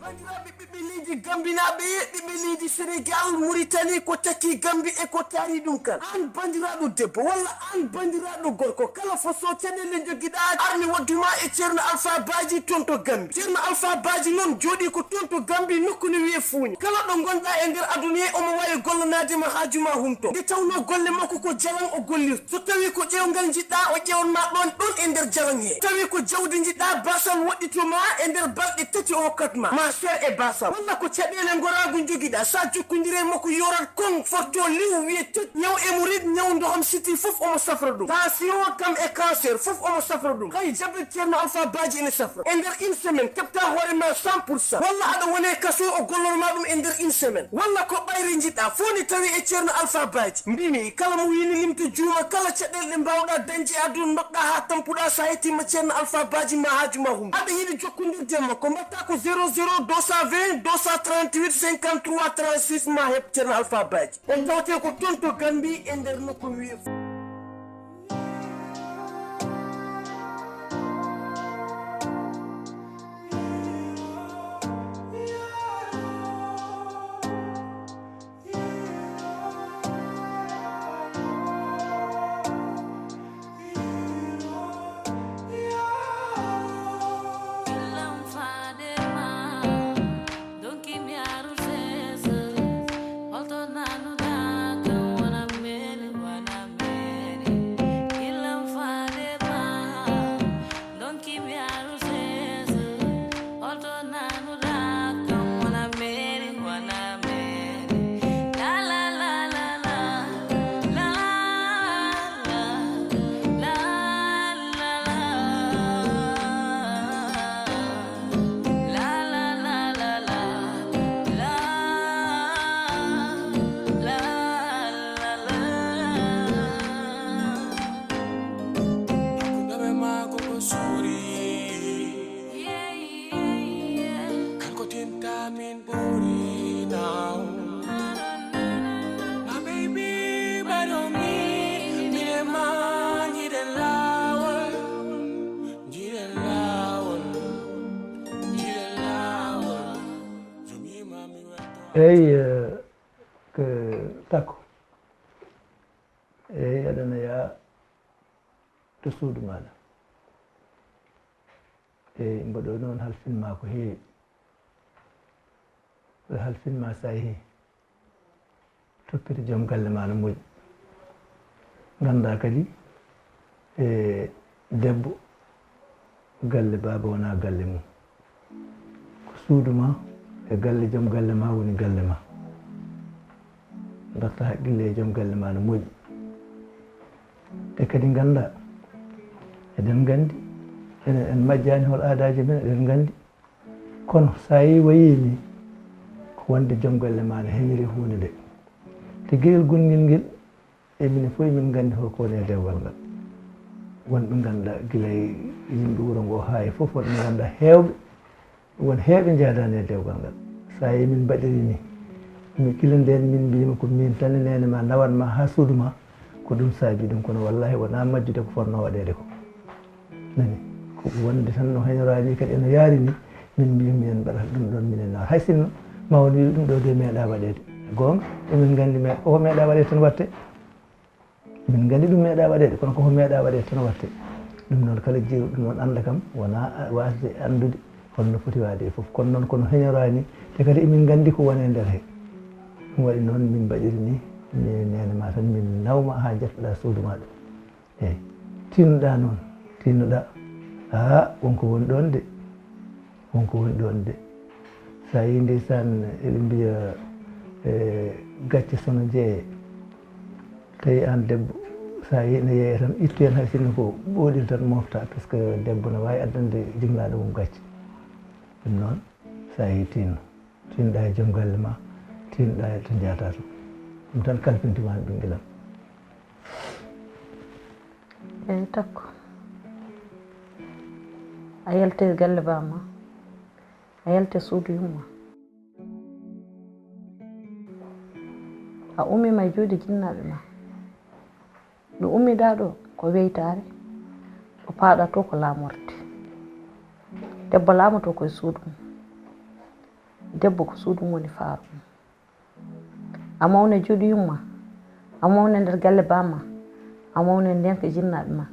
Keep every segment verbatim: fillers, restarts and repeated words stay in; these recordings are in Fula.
Bandiraɓe ɓiɓɓe leydi Gambinaaɓe, ɓiɓɓe leydi Senegal, Muritani, ko takki Gambi e ko taari ɗum kan. An bandiraɗo debbo walla an bandiraɗo gorko, kala fo so caɗeele jogiɗa, armi wadduma e Ceerno Alfa Baaji toon to Gambi. Ceerno Alfa Baaji noon jooɗi ko toon to Gambi, nokku ne wiye Fuuña. Kala ɗo ngonɗa e nder aduna he, omo wawi gollanaade ma haaju ma humto. Nde tawno golle makko ko jalan o gollirta. So tawi ko ƴeewngal njiɗɗa, o ƴeewan ma ɗon, ɗon e nder jalan he. Tawi ko jawdi njiɗɗa, basal woɗɗito ma, e nder balɗe tati o hokkat ma. Ma seer e basal. Walla ko caɗeele ngoraagu njogiɗa, sa jokkondire e makko yorat kon forto liw wiye tët. Ñaw hémorroïde, ñaw ndoham siti fof omo safra ɗum. Tension kam e cancer fof omo safra ɗum. Hay jabet Ceerno Alfa Baaji ene safra. E nder une semaine, keɓta hoore ma cent pour cent. Walla aɗa wone kaso, o gollor ma ɗum e nder une semaine. Walla ko ɓayri njiɗɗa, fof ne tawi e Ceerno Alfa Baaji. Mbimi, kala mo wini limto juuma, kala caɗeele ɗe mbawɗa dañde e aduna, nokɗa ha tampuɗa, sa yettima Ceerno Alfa Baaji ma haaju ma hum. Aɗa yiɗi jokkondirde e makko, mbatta ko zéro zéro deux cent vingt deux cent trente-huit cinquante-trois trente-six ma heɓ Ceerno Alfa Baaji. On tawte ko toon to Gambi e nder nokku wiye Eyi, eh, ko Takko. Eyi, aɗana yaa to suudu maaɗa. Eyi, mboɗo noon halfinma ko heewi. Mboɗo halfinma so a yehii. Toppito joom galle ma no moƴƴi. Nganndaa kadi e debbo galle baaba wonaa galle mum. Ko suudu ma e galle joom galle ma woni galle ma. Mbaɗta haqqille e joom galle ma no moƴƴi. Te kadi nganndaa eɗen nganndi enen en majjaani hol aadaaji men eɗen nganndi. Kono so a yii wayii nii ko wonde joom galle ma ne heñiri huunde nde. Te geɗel gongel ngel e minen fof emin nganndi hol ko woni e dewgal ngal. Wonɓe ngannduɗaa gila e yimɓe wuro ngoo haa e fof wonɓe ngannduɗaa heewɓe won heewɓe njaadaani e dewgal ngal. So a yii min mbaɗiri nii mi gila ndeen min mbiima ko miin tan e neene ma nawat ma haa suudu ma ko ɗum saabi ɗum kono wallaahi wonaa majjude ko fotnoo waɗeede ko. Nani ko wonde tan no heñoraani kadi eno yaari ni min mbiya minen mbaɗata ɗum ɗon minen nawata hay sinno ma won wiɗo ɗum ɗo de meeɗa waɗeede goonga emin nganndi me koko meeɗa waɗeede tan watte min nganndi ɗum meeɗa waɗeede kono koko meeɗa waɗeede tan watte ɗum noon kala jeeruɗo ɗum noon annda kam wona wasde anndude holno foti waade e fof kono noon kono heñoraani te kadi emin nganndi ko woni e nder he ɗum waɗi noon min mbaɗiri ni mi neene ma tan min nawma haa njettoɗa suudu ma ɗum Eey, tinnoɗaa noon, tinnoɗaa, haa won ko woni ɗoon de, won ko woni ɗoon de. So a yii ndeysaan eɓe mbiya e gacce so no njeyee, tawi aan debbo so a yii ene yeeya tan ittu heen hay sinno ko ɓooɗiri tan moofta par ce que debbo no waawi addande jibinaaɗo mum gacce. Ɗum noon so a yii tinno, tinnoɗaa e joom galle maa, tinnoɗaa e to njahataa to. Ɗum tan kalfintu maa ɓinngel am. Eyi takko, a yalti galle baama, a yalti suudu yumma, a ummiima e juuɗe jinnaaɓe ma. Ɗo ummiɗaa ɗo ko weytaare, ɗo paaɗaa to ko laamorde. Debbo laamotoo ko e suudu mum. Debbo ko suudu mum woni faaru mum. A mawna e jooɗi yumma, a mawna e nder galle bamma, a mawna e ndeenka jinnaaɓe ma,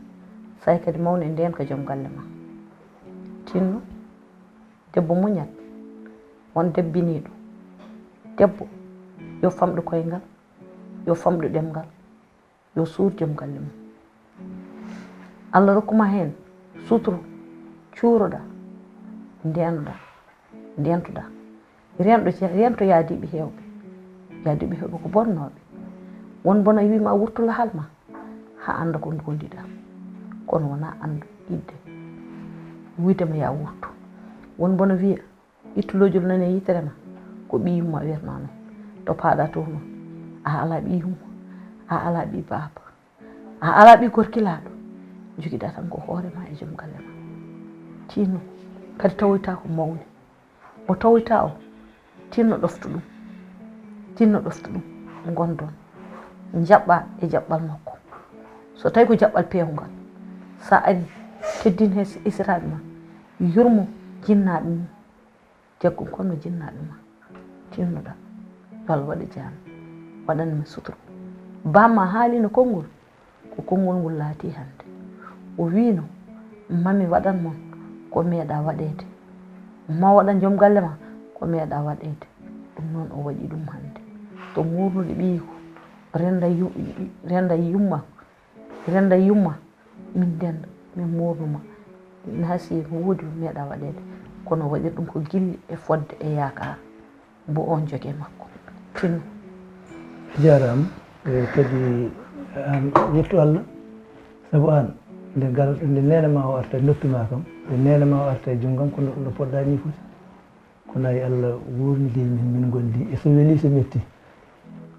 say kadi mawna e ndeenka joom galle ma. Tinno, debbo muñat, won debbiniiɗo. Debbo, yo famɗo koyngal, yo famɗo ɗemngal, yo suur joom galle mum. Allah rokkuma heen suturu, cuuroɗa, ndeenuɗa, ndeentuɗa. Rento, rento yaadiiɓe heewɓe. Yaadiiɓe heewɓe ko bonnooɓe. Won bona wiima wurtu lahal ma, haa annda ko ngondiɗa. Kono wonaa anndu yiɗde. Wiide ma yaa wurtu. Won bona wiya, ittu lojol nani e yitere ma, ko ɓii yumma wiyatnoo noon. To paaɗa toon noon, a alaa ɓii yumma, a alaa ɓii baaba, a alaa ɓii gorkilaaɗo. Jogiɗa tan ko hoore ma e joom galle ma. Tinno, kadi tawoyta ko mawni. Mo tawoyta o, tinno ɗoftu ɗum. Tinno ɗoftu ɗum, ngondon. Njaɓɓa e jaɓɓal makko. So tawi ko jaɓɓal peewngal, sa ari, teddin he esiraaɓe ma, yurmo jinnaaɓe mum. Jaggum kono jinnaaɓe ma tinnoɗa, yo Allah waɗe jam, waɗan mi suturu. Bamma haalino konngol, ko konngol ngol laati hannde. O wiino, mami waɗan mon ko meeɗa waɗeede. Ma waɗan joom galle ma ko meeɗa waɗeede. Ɗum noon o waɗi ɗum hannde. To nguurnude ɓiyiko, renda yu-, renda yumma, renda yumma, min ndenda, min moornuma. Ina hasii ko woodi ko meeɗa waɗeede, kono waɗir ɗum ko gilli e fodde e yaakaar mbo on jogi e makko. Tinno. Jaaraama. E kadi aan yettu Allah, sabu aan nde gar nde neene ma o arta e noppi ma kam, nde neene ma o arta e junngo am, kono ɗum ɗo poɗɗa ni foti. Kono ay Allah wuurnidi min, min ngondi e so weli so metti.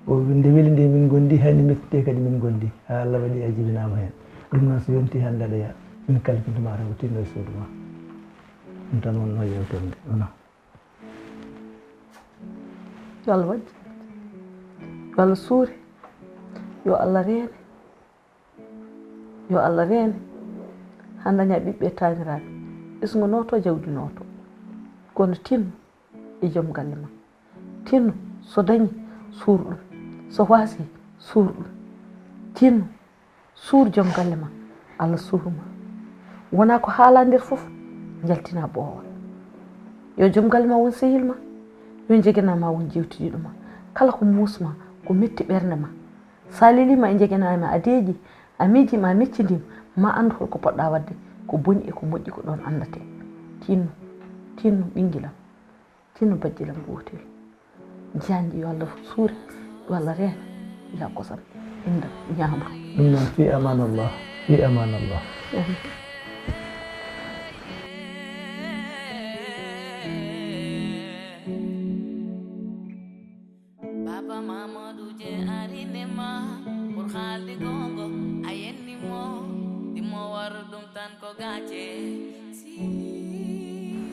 O nde weli nde min ngondi, hay nde mettite kadi min ngondi. Ha Allah waɗi a jibinaama heen. Ɗum noon so yonti hannde aɗa yaa, min kalfintuma tan ko tinno e suudu ma. Ɗum tan wonno yewtere nde. Wona. Yo Allah waɗ, yo Allah suure, yo Allah reene, yo Allah reene, haa daña ɓiɓɓe e taaniraaɓe, ɓesngu nooto, jawdi nooto. Kono tinno e joom galle ma. Tinno, so dañi, suur ɗum. So waasi, suur ɗum. Tinno, suur joom galle ma, Allah suuru ma. Wona ko haala nder fof, njaltina boowal. Yo joom galle ma won sehil ma, yo jegena ma won jewtidiiɗo ma. Kala ko muus ma, ko metti ɓernde ma. Sa lelima e jegena ma a deeƴi, a miijima, a miccidim, ma anndu holko poɗɗa waɗde, ko boni e ko moƴƴi ko ɗon anndate. Tinno, tinno ɓingilam. Tinno bajjilam gootel. Jaanji yo Allah suure, yo Allah reena, yaa kosam, inda, ñaama. Ɗum noon, fi amanallah, fi amanallah. Baba Mamadou je arine ma pour halde gongo a yenni mo dimo waro ɗum tan ko gace.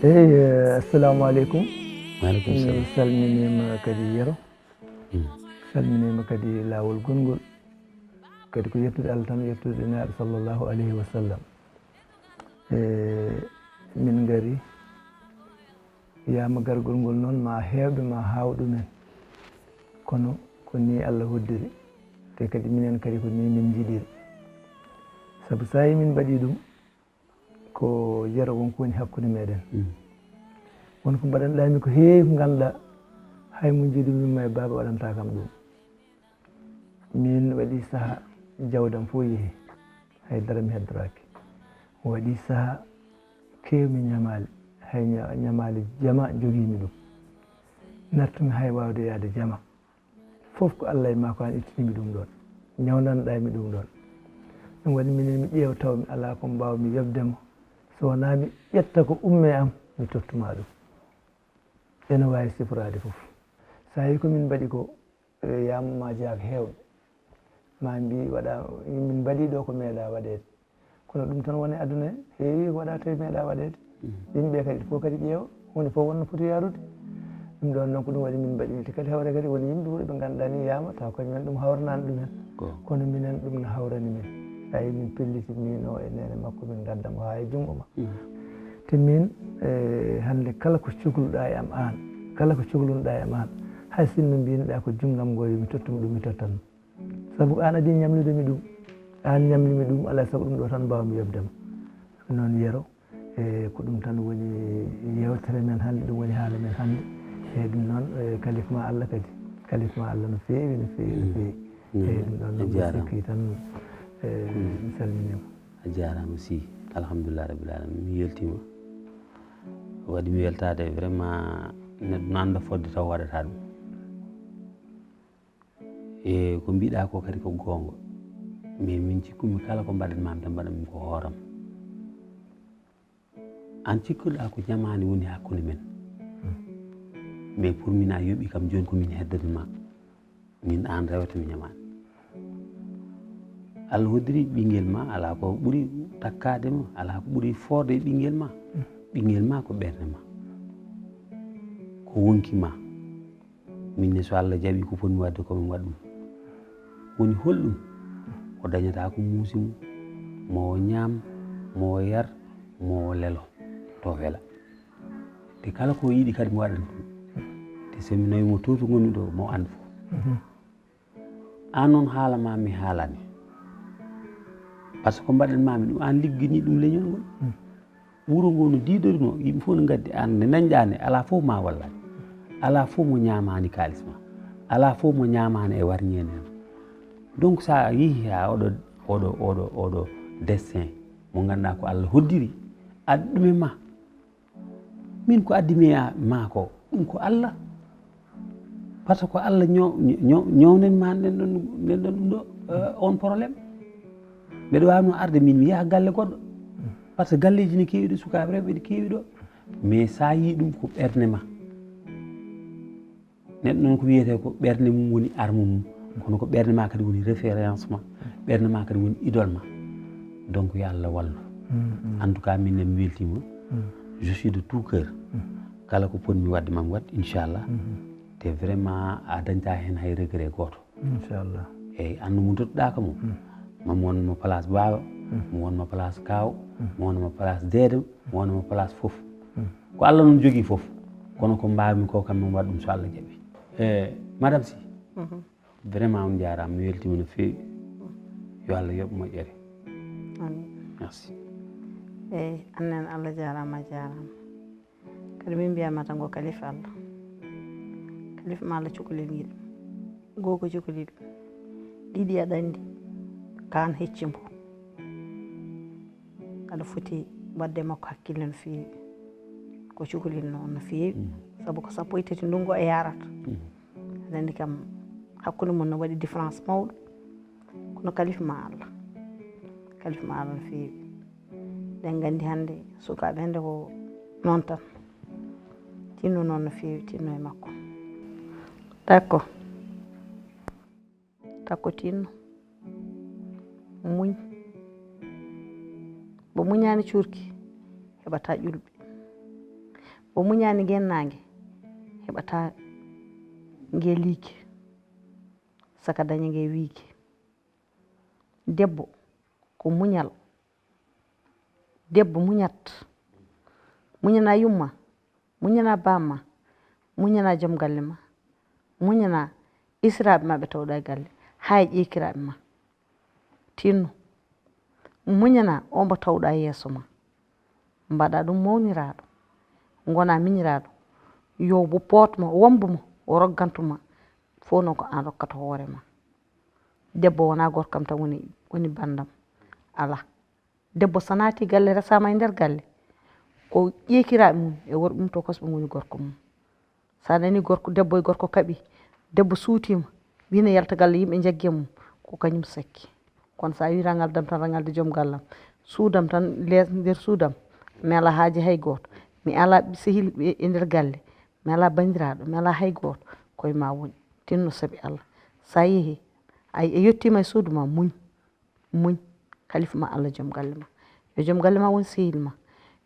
Eyi, assalamu aleykum. Waaleykum salam. Mi salminiima kadi yero. Salminiima kadi laawol gonngol. Kadi ko yettude Allah tan, yettude Naaɓe sallallahu alayhi wa sallam. E min ngari, wiyama gargol ngol noon ma heewɓe ma haaw ɗumen. Kono ko ni Allah hoddiri. Te kadi minen kadi ko ni min njiɗiri. Sabu sa yi min mbaɗi ɗum, ko yero won ko woni hakkunde meɗen. Won ko mbaɗanɗami ko heewi ko ganduɗa hay mo jiidu mimma e baaba waɗanta kam ɗum. Min waɗi saha jawdam fof yeehi, hay dara mi heddoraaki. Waɗi saha kewmi ñamaali, hay ña- ñamaali jama jogimi ɗum. Nattumi hay wawde yaade jama. Fof ko Allah e ma ko an ittinimi ɗum ɗon, ñawndanɗa mi ɗum ɗon. Ɗum waɗi minen mi ƴeewa taw mi alaa ko mbaawmi yoɓde mo, so wonaa mi ƴetta ko umme am mi tottuma ɗum. Ene waawi siforaade fof. So a yii ko min mbaɗi ko, e yaam ma jaak heewɓe, ma mbi waɗa, min mbaɗi ɗo ko meeɗa waɗeede. Kono ɗum tan woni aduna he, heewi ko waɗa tawi meeɗa waɗeede. Yimɓe kadi fof kadi ƴeewa, huunde fof wonno foti yaarude. Ɗum ɗon noon ko ɗum waɗi min mbaɗi nde kadi hawre kadi woni yimɓe wuuro ɓe ngannduɗaa ni yaama taw kañumen ɗum hawranaani ɗumen. Kono minen ɗum no hawrani min. Tawi min pelliti min o e neene makko min ngadda mo haa e junngo ma. Te min e hannde kala ko cukluɗaa e am aan, Kala ko coklunoɗaa e maan, hay sinno mbiynoɗaa ko junngam ngoo yo mi tottu mo ɗum, mi tottan. Sabu ko aan adii ñamlude mi ɗum, aan ñamli mi ɗum, alaa e sago ɗum ɗo tan mbaawmi yoɓde ma. Noon Yero, e ko ɗum tan woni yeewtere men hannde, ɗum woni haala men hannde. E ɗum noon, e kalif ma Allah kadi, kalif ma Allah no feewi, no feewi, no feewi. E ɗum ɗoon noon, mbiɗo sikki tan, e mi salminiima. A jaaraama si, alhamdulillah rabbil alamin, mi weltiima. Waɗi mi weltaade vraiment, neɗɗo no annda fodde taw waɗata ɗum. E ko mbiɗa ko kadi ko goonga, mais min cikkumi kala ko mbaɗan maami tan mbaɗan mi ko hooram. Aan cikkuɗa ko ñamaani woni hakkunde men, mais pour min a yoɓi kam jooni ko min heddani ma, min aan rewata mi ñamaani. Allah hoddiri ɓinngel ma, alaa ko ɓuri takkaade ma, alaa ko ɓuri foorde e ɓinngel ma. Ɓinngel ma ko ɓernde ma, ko wonki ma. Min ne so Allah jaɓi ko fotmi waɗde ko min waɗ ɗum. Woni holɗum? O dañata ko muusi mum, mo o ñaam, mo o yar, mo o lelo to wela. Te kala ko yiɗi kadi mi waɗan ɗum. Te so mi nawi mo to to ngonmi ɗo, mo an fof. Aan noon haala ma mi haalani. Par ce que ko mbaɗan mami ɗum, aan liggini ɗum leñol ngol. Wuro ngo no diiɗorino, yimɓe fof no ngaddi, aan nde dañɗaa nde, alaa fof ma wallani. Alaa fof mo ñaamaani kaalis ma. Alaa fof mo ñaamaani e warñeende ma. Donc so a yehii haa oɗo, oɗo, oɗo, oɗo destin mo ngannduɗaa ko Allah hoddiri, addi ɗum e ma. Min ko addi mi e ma ko, ɗum ko Allah. Par ce que ko Allah ñaw-, ñaw-, ñawnen ma nden ɗon, nden ɗon ɗum ɗo, eh, on problème. Mbeɗa waawno arde min mi yaha galle goɗɗo. Par ce que galleeji ne keewi ɗo, sukaaɓe rewɓe ne keewi ɗo. Mais so a yii ɗum ko ɓernde ma. Neɗɗo noon ko wiyetee ko ɓernde mum woni arme mum. Kono ko ɓernde ma kadi woni référence ma. Ɓernde ma kadi woni idole ma. Donc yo Allah wallu. En tout cas, min ne mi weltiima. Je suis de tout cœur. Kala ko potmi waɗde ma mi waɗ, inchallah. Te vraiment a dañta heen hay regret gooto. Inchallah. Eeyi, aan no mo nduttoɗaa kam o. Mami wonma place baaba, mi wonma place kaaw, mi wonma place deede, mi wonma place fof. Ko Allah noon jogii fof. Kono ko mbaawmi ko kam mi waɗ ɗum so Allah jaɓi. E madame Sy, vraiment on njaaraama, mi weltiima no feewi. Yo Allah yoɓ moƴƴere. Amin. Merci. Eeyi, aan nene Allah jaaraama, a jaaraama. Kadi min mbiyatma tan ko kalifa Allah. Kalifa ma Allah cukalel ngel. Goo ko cukalel. Ɗiɗi aɗa anndi. Kaan hecci mbo. Aɗa foti waɗde makko hakkille no feewi. Ko cukalel noon no feewi. Sabu ko sappo e tati ndunngu o yarata. Aɗa anndi kam hakkunde mon no waɗi différence mawɗo. Kono kalifa ma Allah. Kalifa ma Allah no feewi. Eɗen nganndi hannde sukaaɓe hannde ko noon tan. Tinno noon no feewi, tinno e makko. Takko. Takko tinno. Muñ. Mbo muñaani cuurki, heɓataa ƴulɓe. Mbo muñaani ngennaange, heɓataa nge liige. Saka daña nge wiige. Debbo ko muñal. Debbo muñat. Muñana yumma, muñana bamma, muñana joom galle ma, muñana esiraaɓe ma ɓe tawɗa e galle, haa e ƴeekiraaɓe ma. Tinno. Muñana o mbo tawɗa yeeso ma. Mbaɗa ɗum mawniraaɗo. Ngona miñiraaɗo. Yo wo pootmo, wombo mo, o rogganto ma. Fof noon ko aan rokkata hoore ma. Debbo wonaa gorko am tan woni, woni banndam. Alaa. Debbo so naati galle, resaama e nder galle, ko ƴeekiraaɓe mum e worɓe mum to kosɓe ngoni gorko mum. So a nanii gorko, debbo e gorko kaɓii, debbo suutiima, wii ne yalta galle, yimɓe njaggi e mum, ko kañum sakki. Kono so a wii rangal dam tan, rangal de joom gallam, suudam tan, les nder suudam, mi alaa haaji hay gooto, mi alaa sehil e, e nder galle, mi alaa banndiraaɗo, mi alaa hay gooto, koye ma woni, tinno sabi Allah. So a yehii, a, a yettiima e suudu ma, muñ. Muñ, kalifa ma Allah, joom galle ma. Yo joom galle ma won sehil ma.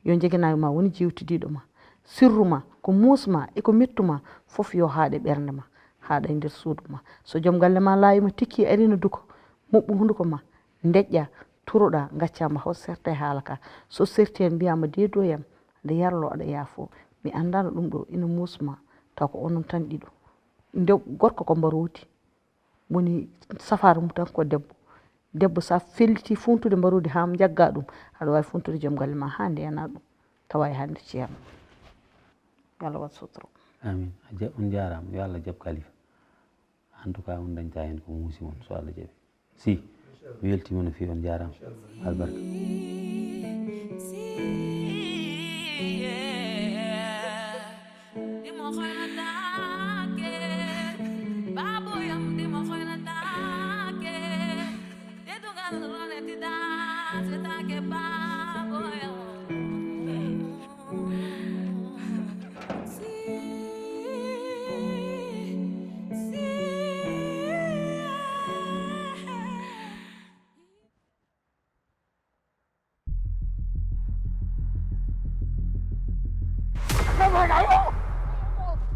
Yo njegenaayo ma won jewtidiiɗo ma. Sirru ma, ko muus ma e ko mettu ma, fof yo haaɗ e ɓernde ma, haaɗa e nder suudu ma. So joom galle ma laayiima tikki ari no duko, moɓɓu hunduko ma, ndeƴƴa, turoɗa, ngacca mba hoto serte e haala ka. So serti heen mbiyaa mba deedu e am, aɗa yarloo, aɗa yaafoo. Mi anndaa no ɗum ɗo ina muus ma, Taw ko onon tan ɗiɗo. Nde gorko ko mbaroodi. Woni safaara mum tan ko debbo. Debbo, sa felliti funtude mbaroodi haa njagga ɗum, aɗa waawi funtude joom galle ma haa ndeenaa ɗum. Tawa e hannde ceerno. Yo Allah waɗ sutura. Amin. A ja-, on njaaraama. Yo Allah jaɓ kalifa. En tout cas, on dañta heen ko muusi mon, so Allah jaɓi. Si, mi weltiima no feewi, on njaaraama. Albarka.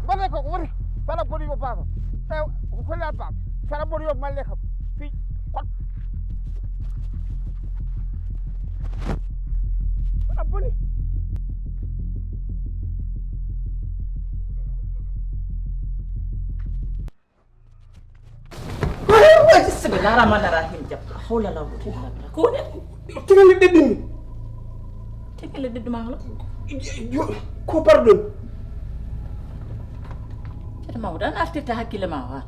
Mbaɗe ko woni fala boni yo baaba. E ko kolla baaba. Fala boni yo malle kam. Fi kot. Fala boni. Bismillah rahman rahim. Jabba hawla la quwwata illa billah. Ko woni? Tingale ɗeɗɗumi. Tingale ɗeɗɗuma holo? Yo, ko pardon. Ceerno Mamadou, an artirta hakkille ma o ha.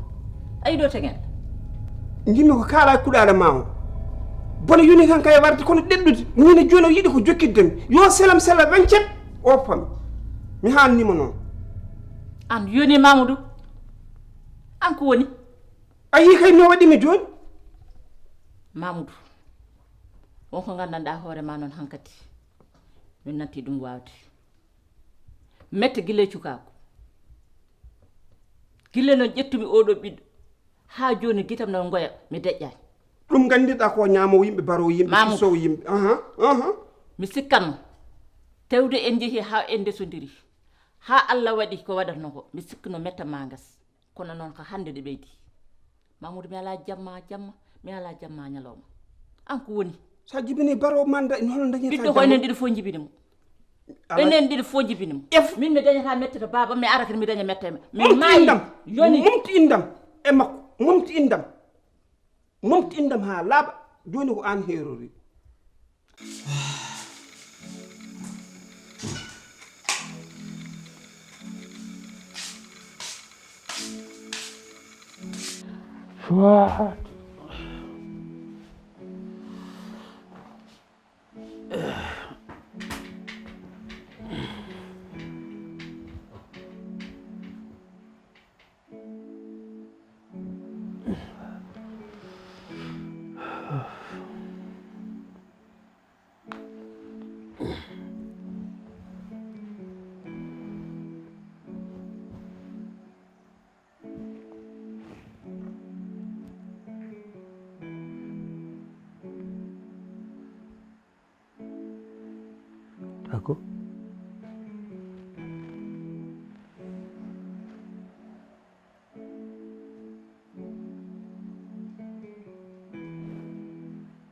Ayi ɗo tegen. Njimmi ko kaala kuɗaɗo ma o. Bono yoni kan kay warde kono ɗeɗɗude. Min e joni o yiɗi ko jokkidde mi. Yo selam selam rancet o pam. Mi hannimo noon. An yoni Mamadou. An ko woni? A yii kay no waɗi mi jooni. Mamoudou, won ko nganndanɗaa hoore ma noon hankadi. Min nanti ɗum waawde. Mette gila e cukaaku. Gila noon ƴettumi oɗo ɓiɗɗo. Haa jooni gitam noon ngoya mi deƴƴaani. Ɗum nganndirɗaa ko ñaamoo yimɓe, baroo yimɓe, Mamoudou. Fissoowo yimɓe. Aha, aha. Mi sikkanno. Tewde en njehii haa en ndesondiri. Haa Allah waɗi ko waɗatnoo ko. Mi sikkuno mette ma ngas. Kono noon ko hannde ɗe ɓeydi. Mamoudou, mi alaa jamma, jamma, mi alaa jamma ñalawma. An ko woni? Sa jibini baro manda, hono dañata ɓiɗɗo ko jamma? Enen ɗiɗo fof jibini mo. Ala. Enen ɗiɗo fof jibini mo. Ef. Min mi dañata mette to baaba, mi ara kadi mi daña mette. Min momti maayi indam. Yoni. Momti indam e makko. Momti indam. Momti indam haa laaɓa. Jooni ko aan heerori. Tako.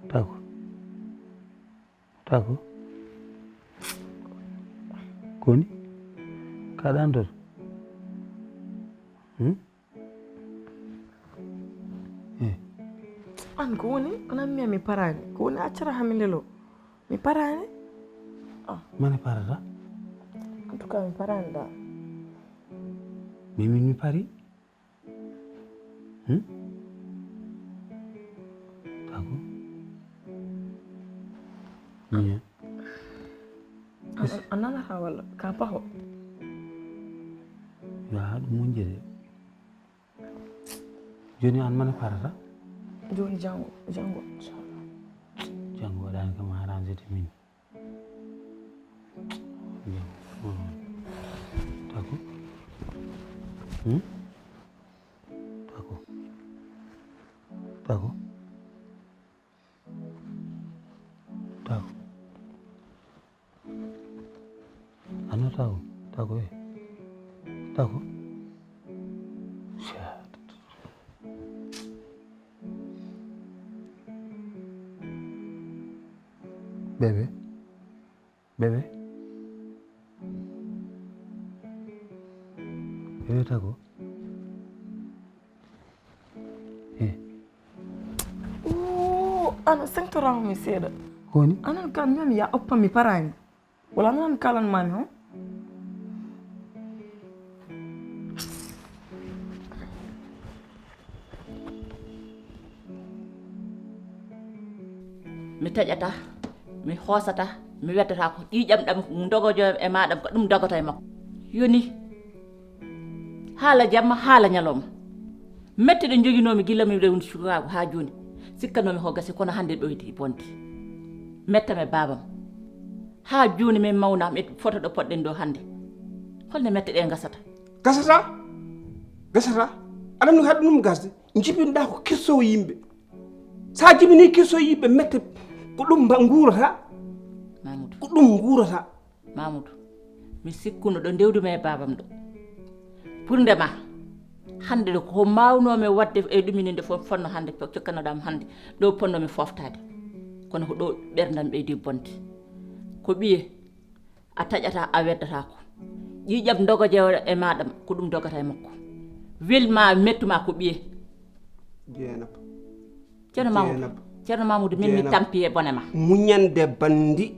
Tako. Tako. Koni? Kaɗa antoto? Hmm? Eh. An ko woni? Onon mbiya mi paraani. Ko woni accata hami lelo? Mi paraani? Ah. Mane parata? En tout cas, mi paraani da. Mais min mi pari. Hmm? Tako. Miña. A, a nanata walla ka paho? Yo, haa ɗum moƴƴi de. Jooni an mane parata? Jooni janngo, janngo, inchallah. Janngo waɗaani kam arrangé de min. Janngo. Tako. Hmm? Tako. Tako. Tako. Ano tako. Tako, eh. Tako. Shit. Bébé. Bébé. Bébé, Tago. Eh. Oh, ano sengtoraako mi seeɗa. Ko woni? Anan kan miyami ya oppa mi paraani. Wala nan kalan mami ho? Mi taƴata, mi hoosata, mi weddata ko ƴiiƴam ɗam dogojo e maɗam ko ɗum dogata e makko. Yoni. Haala jamma, haala ñalawma. Mette ɗe joginoomi gila mi rewni sukaagu haa jooni. Sikkanoomi ko gasi kono hannde ɗoydi bonde. Metta me baabam. Haa jooni min mawna mi foto ɗo poɗɗen ɗo hannde. Holno mette ɗe gasata? Gasata? Gasata? Aɗa anndi haɗa ɗum gasde? Jibinɗa ko kirsowo yimɓe. Sa jibini kirsowo yimɓe mette ko ɗum mba nguurata. Mamoudou. Ko ɗum nguurata. Mamoudou, mi sikkuno ɗo ndewdumi e baabam ɗo. Pour nde ma, hannde ɗo ko mawnoomi waɗde e ɗumininde fof fonno hannde, cokkanoɗam hannde, ɗo ponnomi fooftaade. Kono ko ɗo ɓerdam ɓeydi bonde. Ko ɓiye, a taƴata, a weddata ko. Ƴiiƴam dogoje e maɗam, ko ɗum dogata e makko. Welma, mettuma ko ɓiye. Jeynaba. Ceerno Mamoudou, Ceerno Mamoudou, min mi tampi e bone ma. Muñande bandi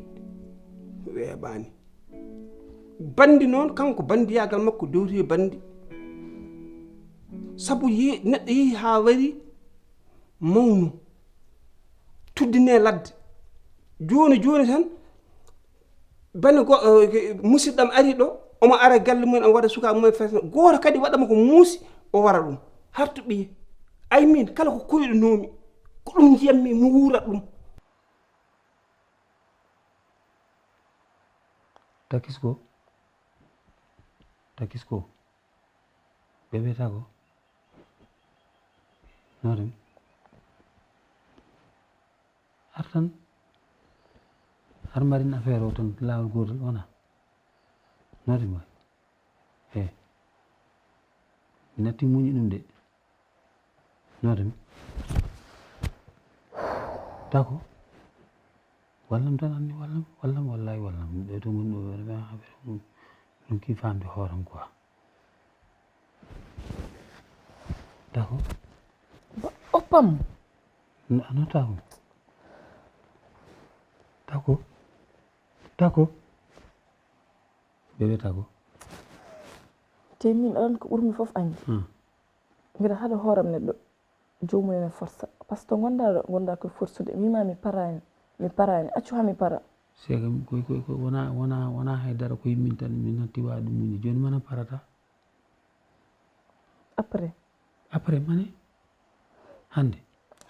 weeɓaani. Bandi noon, kanko bandiyaagal makko dowti e bandi. Sabu yi-, neɗɗo yehi haa wari mawnu, tuddine ladde. Jooni, jooni tan, bane go-, eh, ke-, musidɗam ari ɗo, omo ara galle mumen, omo waɗa sukaaɓe mumen fes. Gooto kadi waɗama ko muusi, o wara ɗum. Hartu ɓiye. Ay min, kala ko koyɗunoomi, ko ɗum njiyammi, mi wuura ɗum. Takisko. Takisko. Bébé Tago. Noɗum. Har tan, har mbaɗen affaire o tan laawol gootol wona? Note ma. He. Mi natti muñi ɗum de. Note mi. Tako. Wallam tan anni, wallam, wallam, wallahi wallam. Ɗo to ngon ɗo, ɗo, ɗo, ɗo, ɗum ki famde hooram quoi. Tako. Ba-, oppam. N-, ano tako. Tako. Tako. Bébé tako. Te min aɗan ko ɓurmi fof añde. Hmm. Mbiɗa haɗa hooram neɗɗo. Joomum ene forsa. Par ce que ngonɗaa ɗo, ngonɗaa ko forsude. Mi wiima mi paraani. Mi paraani. Accu haa mi para. C'est que koy, koy, koy, wona, wona, wona hay dara ko yimmin tan min natti waɗi ɗum muñi. Jooni mana parata. Après. Après mane? Hannde?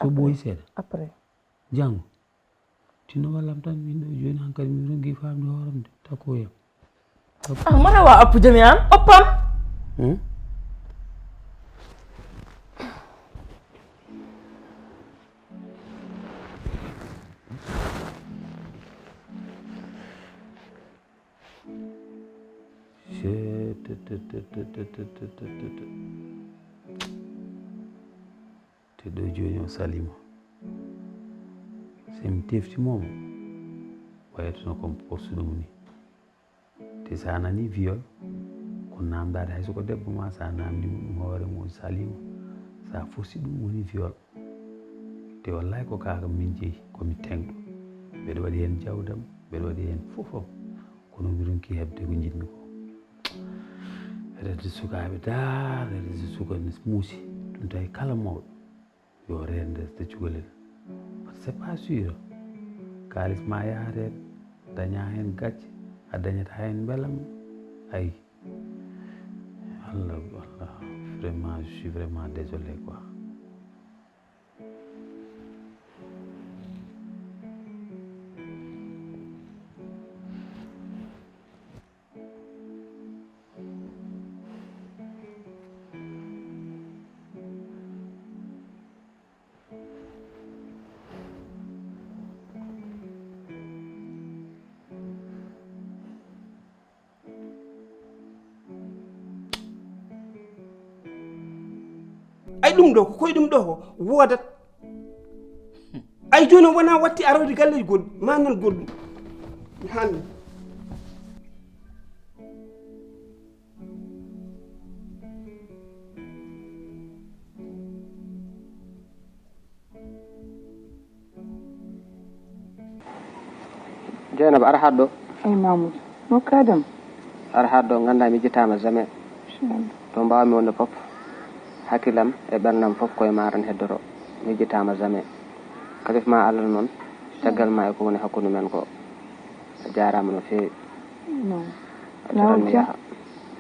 So ɓooyi seeɗa? Après. Janngo? Tinno wallam tan min ɗo jooni hankadi min ronki famde hooram de. Tako yam. Tako. Ah, mara wa appu jami an? Oppam? Hmm? Te ɗo jooni o salima. So mi teftimomo, wayatno ko mi porsuɗo mo ni. Te sa nani viol, ko namdade hay soko debbo ma, sa namdi mo ɗum hoore mum salima. Sa forsi ɗum woni viol. Te wallahi ko kaka min jeeyi, ko mi tengɗo. Mbeɗa waɗi hen jawdam, mbeɗa waɗi hen fof am. Kono mi ronki heɓde ko njiɗmi ko. Rende sukaaɓe daar, rende suka ne muusi. Ɗum tawi kala mawɗo yo rende resde cukalel. Par ce que c'est pas sûr. Kaalis ma yaha reen, daña hen gacce, a dañata hen mbelam. Ay. Allah, Allah, vraiment, je suis vraiment désolé quoi. Ay, ɗum ɗo ko koye ɗum ɗo ko woodat. Ay, jooni wona watti arode galleji goɗɗi ma nan goɗɗum. Mi hanni. Seenaba, ara haɗɗo. Ay Mamoudou, nokka dem. Ara haɗɗo, ganda mi jitama jamais. Inchallah. To mbawmi wonde fof, hakkilam e ɓernam fof koye ma tan heddoto. Mi jitama jamais. Kalif ma Allah noon, caggal ma e ko woni hakkunde men ko. A jarama no fewi. Non. A taran mi Dia, yaha.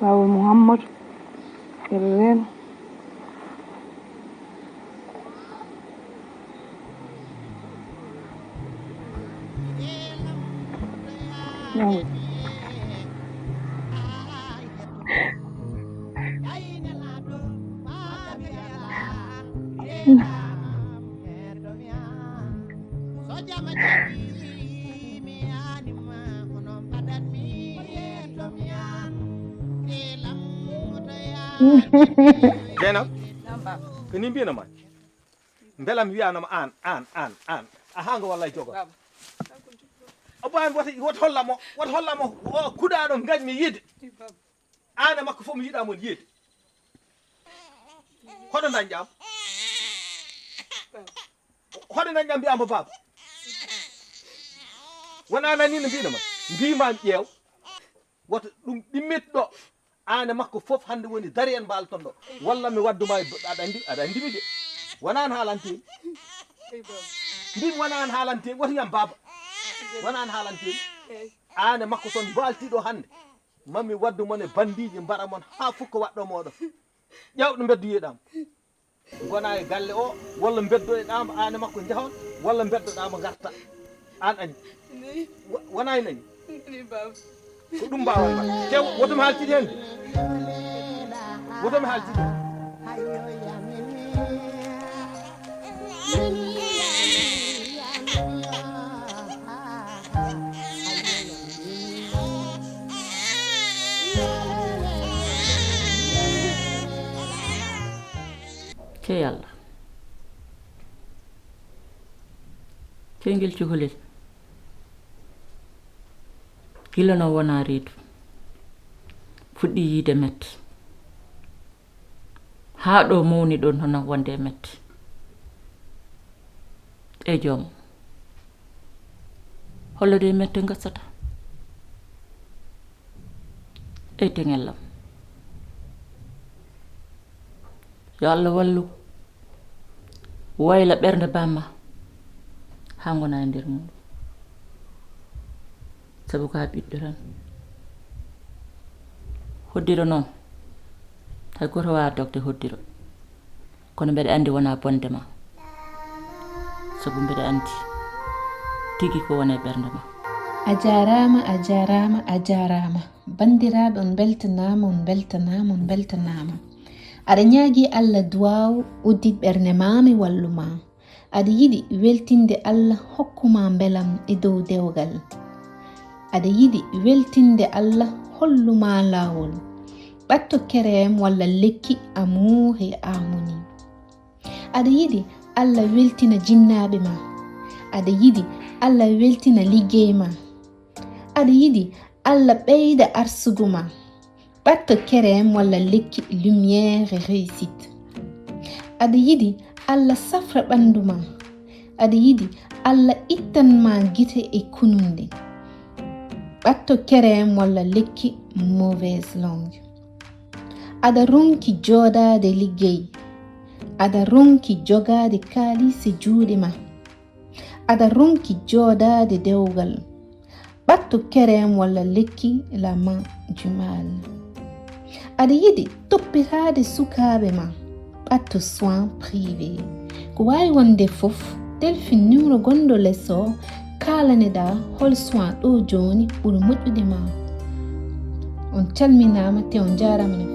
Laawol Mouhammad. Eren. Laawol. Jeynab, ko ni mbiyanoma? Mbelam wiyanoma an an an an a hango wallay jogo. Abba an wata wata hollamo wata hollamo o kuɗaɗo gañmi yiide. An e makko fof mi yiɗa mon yiide. Hoɗo dañƴam? Hoɗo dañƴam mbiyamo baba? Wona nani no mbinoma? Mbimami ƴeew. Wata ɗum ɗimmet ɗo. An e makko fof hande woni dari en mbalton ɗo. Walla mi wadduma e aɗa andi aɗa andimi de. Wona an haalantemi. Mbimi wona an haalantemi, wata yam baba. Wona an haalantemi. An e makko son mbalti ɗo hande. Mami waddu mon e bandiji mbara mon ha fukko waɗɗo moɗon. Ƴeew ɗo mbeddu yiɗam. Gona e galle o walla mbeddo e ɗama an e makko jahon walla mbeddo ɗama garta. An añi. Wona e nani? Ko ɗum mbawan ma. Te woto mi haaltide hen. Woto mi haaltide hen. Cey Allah. Cey ngel cukalel. Gila no wona reedu. Fuɗɗi yiide mette. Haa ɗo mawni ɗon hono wonde e mette. E joom. Hollode e mette gassata. E teŋel lam. Yo Allah wallu. Wayla ɓernde bamma. Haa ngona e nder muɗum. Sabu ko a ɓiɗɗo tan. Hoddiro noon hay goto wawa dogde hoddiro. Kono mbeɗa anndi wona bonde ma. Sabu mbeɗa anndi tigi ko woni e ɓernde ma. A jaaraama, a jaaraama, a jaaraama. Banndiraaɓe, on mbeltanaama, on mbeltanaama, on mbeltanaama. Aɗa ñaagii Allah duwaaw, uddit ɓernde maa, mi wallu maa. Aɗa yiɗi weltinde Allah, hokku maa mbelam e dow dewgal. Aɗa yiɗi weltinde Allah, hollu maa laawol. Ɓatto kereem walla lekki Amour et Harmonie. Aɗa yiɗi Allah weltina jinnaaɓe maa. Aɗa yiɗi Allah weltina liggey maa. Aɗa yiɗi Allah ɓeyda arsugu maa. Ɓatto kereem walla lekki Lumière et Réussite. Aɗa yiɗi Allah safra ɓanndu maa. Aɗa yiɗi Allah ittan maa gite e kununɗe. Ɓatto kereem walla lekki Mauvaise Langue. Aɗa ronki jooɗaade liggey. Aɗa ronki jogaade kaalis e juuɗe maa. Aɗa ronki jooɗaade dewgal. Ɓatto kereem walla lekki La Main du Mal. Aɗa yiɗi toppitaade sukaaɓe maa. Ɓatto soin privé. Ko waawi wonde fof, telfin numéro gonɗo les o, kaalaneɗaa hol soin ɗo jooni ɓuri moƴƴude ma. On calminaama te on njaaraama no